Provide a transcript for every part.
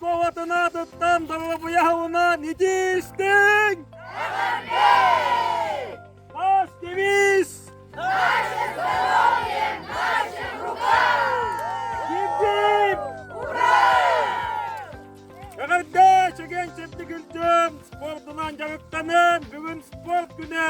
оскуолатын аатыттан доруобуйа аһылынан итиистиҥ! Наш девиз! Наше здоровье в наших руках! Хип-хип! Ура! Эҕэрдэ, чэгиэн-чэбдик илдьэн, спордунан дьарыктанын, бүгүн спорт күнэ!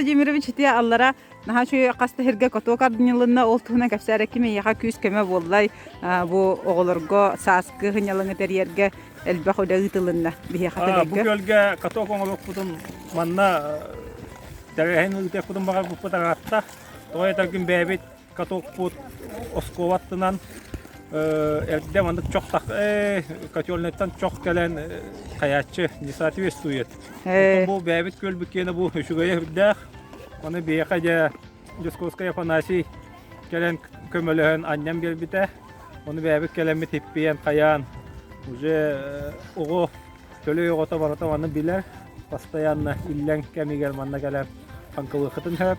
Владимирович ити аллара наһаа үчүгэй хас да сиргэ котуок ардынньылынна ол туһунан кэпсээрэ ким эйиэхэ күүс-көмө буоллай бу оҕолорго сааскы сынньалаҥы тэрийэргэ элбэх үлэ ыытылынна биһиэхэ Бу күөлгэ каток оҥоруохпутун манна тэрээһин ыытыахпытын баҕарбыппыт араатта. Тоҕо этэргин бэйэбит катокпут оскуола аттынан эрдэ маннык чох котельнайтан чох кэлэн хайааччы не соответствует. Бу бэйэбит күөлбүт киэнэ бу үчүгэйэ үрдээх. Ону биһиэхэ дьэ Дьоскуоскай Афанасий кэлэн көмөлөһөн анньан биэрбитэ. Ону бэйэбит кэлэммит иппийэн хайаан уже оҕо төлөй оҕото барыта маны билэр. Постоянно иллэҥ кэмигэр манна кэлэн хаҥкылыаххытын сөп.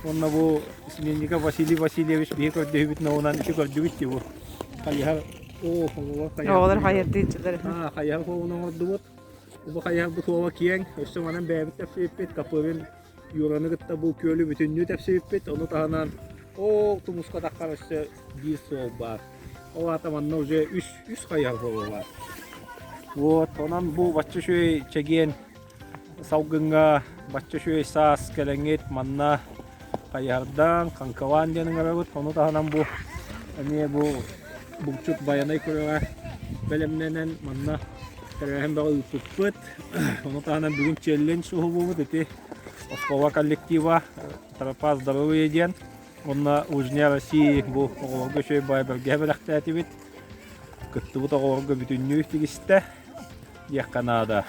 Уонна бу Сменников Василий Васильевич биһи көрдөһүүбүт наунан ити көрдүгүт дии бу. Хайыһар оо оҕолор Оҕолор хайырдыыччылар. Хайыһар хоһун оҥордубут. Бу хайыһарбыт уола киэҥ, өссө манан бэйэбит тэпсибиппит, Капырин Юраны кытта бу күөлү бүтүннүү тэпсибиппит. Ону таһынан ол тумуска таххар өссө биир суол баар. Ол аата манна уже үс, үс хайыһар суола баар. Вот, онон бу бачча үчүгэй чэгиэн салгыҥҥа бачча үчүгэй саас кэлэҥҥит манна хайыһардаан, хаҥкалаан диэн ыҥырабыт. Ону таһынан бу эмиэ бу булчут Байанай күрэҕэ бэлэмнэнэн манна тэрээһин бөҕө ыыппыппыт. Ону таһынан бүгүн челлендж уһулуубут ити оскуола коллектива Тропа здоровья диэн уонна Лыжня России бу оҕолорго үчүгэй баай бэргэһэ бэлэхтээтибит. Кыттыбыт оҕолорго бүтүннүү тигистэ диэххэ наада.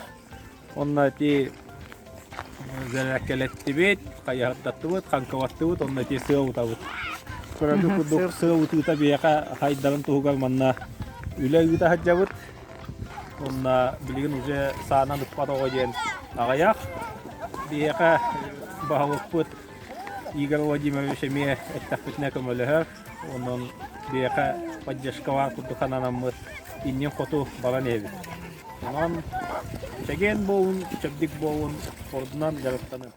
Онно ити зэрээккэлэттибит, хайыһардаттыбыт, хаҥкылаттыбыт, онно ити сыа утабыт. Көрөргүт курдук сыа утуута биһиэхэ хайдарын туһугар манна үлэ ыыта сылдьабыт. Онно билигин уже саанан ыппат оҕо диэн аҕыйах. Биһиэхэ баһылыкпыт Игорь Владимирович эмиэ эттэхпитинэ көмөлөһөр. Онон биһиэхэ поддержкалаах курдук сананаммыт иннин хоту баран иһэбит. Онон чэгиэн буолун, чэбдик буолун, спордунан дьарыктанын.